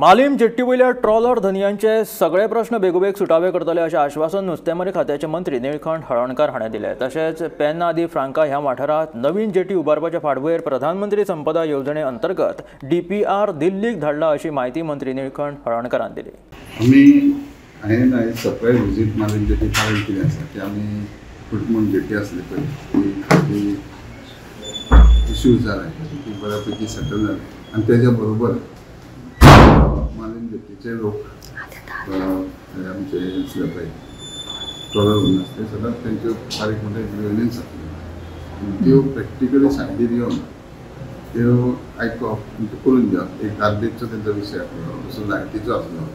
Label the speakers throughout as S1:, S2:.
S1: Malim jetty वयल्या trawler धनयांचे सगळे प्रश्न बेगोबेग सुटावे करतले अशें आश्वासन नुस्तेमारी खात्याचे मंत्री निळकंठ हळर्णकार हाणें दिलें. तशेंच पेन्ना दी फ्रांका ह्या वाठारांत नवीन जेटी उबारपाच्या फाटभुंयेर प्रधानमंत्री संपदा येवजणे अंतर्गत DPR दिल्लीक धाडला अशी म्हायती मंत्री निळकंठ हळर्णकारान दिली.
S2: आमी हांवें आयज सरप्रायज विजीट मालीम जेटी कारण कितें आसा की आमी कुटमून जेटी आसली पळय ती इश्यूज जाले ती बऱ्यापैकी सेटल जाले आनी तेज्या बरोबर मालीम जेटीचे लोक आमचे आसले पळय ट्रॉलर आसले सदांच तेंच्यो बारीक मोठे ग्रिवन्स आसल्यो त्यो प्रॅक्टिकली सायडीर येवन त्यो आयकप आनी त्यो करून घेवप. एक गार्बेजचो तेंचो विशय आसलो, दुसरो लायटीचो आसलो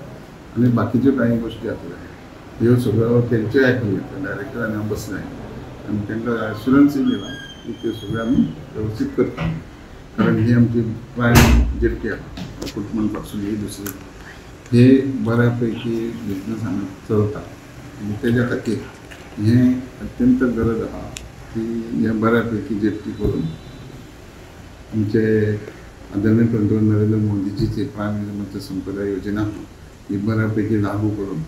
S2: आनी बाकीच्यो कांय गोश्टी आसल्यो ह्यो सगळ्यो तेंच्यो आयकून घेतल्यो. डायरेक्टर आनी हांव बसलें आनी तांकां एश्युरन्सूय दिला की त्यो सगळ्यो आमी वेवस्थीत करता, कारण ही आमची प्रायम जेट्टी आसा कुटमण पासून ही दुसरी हे बऱ्यापैकी बिजनस हांगा चलता आनी तेज्या खातीर हें अत्यंत गरज आसा की हें बऱ्यापैकी जेट्टी करून आमचे आदरणीय पंतप्रधान नरेंद्र मोदीजीची प्रायम मिनिस्टर संपदा योजना आसा ही बऱ्यापैकी लागू करून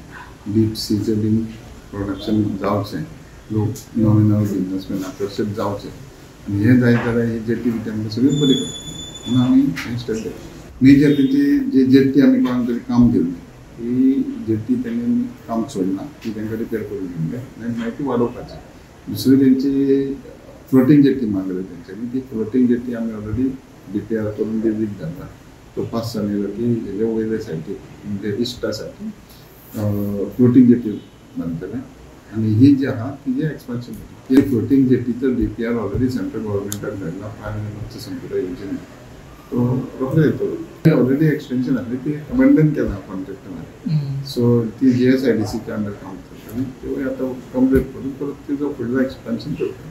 S2: डीप सीचें बीन प्रोडक्शन जावचें, लोक नवे नवे बिजनसमॅन आकर्शीत जावचे आनी हें जायत जाल्यार ही जेटी बी आमकां सगळी बरी करता म्हणून आमी हें स्टेप घेतलें. मेजर तेंची जी जेट्टी आमी कोणाक तरी काम दिल्ली ती जेट्टी तेणी काम सोडना, ती तांकां रिपेर करून घेवंक जाय आनी मागीर ती वाडोवपाची. दुसरी तेंची फ्लोटींग जेट्टी मागली तेंच्यांनी, ती फ्लोटींग जेट्टी आमी ऑलरेडी DPR करून दिल्लीक धाडला. तो पास जालो की हेजे वयले सायडीक म्हणजे इश्टा सायडीक फ्लोटींग जेटी बांदतले आनी ही जी आसा तिजें एक्सपान्शन जातलें. ही फ्लोटींग जेटीचो DPR already central गव्हर्मेंटाक धाडला प्रायम मिनिस्टर संपदा योजने, तो रोखडो येतलो. ऑलरेडी एक्सटेन्शन आसली ती अबेंडन केला कॉन्ट्रॅक्टरान, सो ती GSIDCच्या अंडर काम करता आनी त्यो आतां कंप्लीट करून परत तिजो फुडलो एक्सपान्शन करता.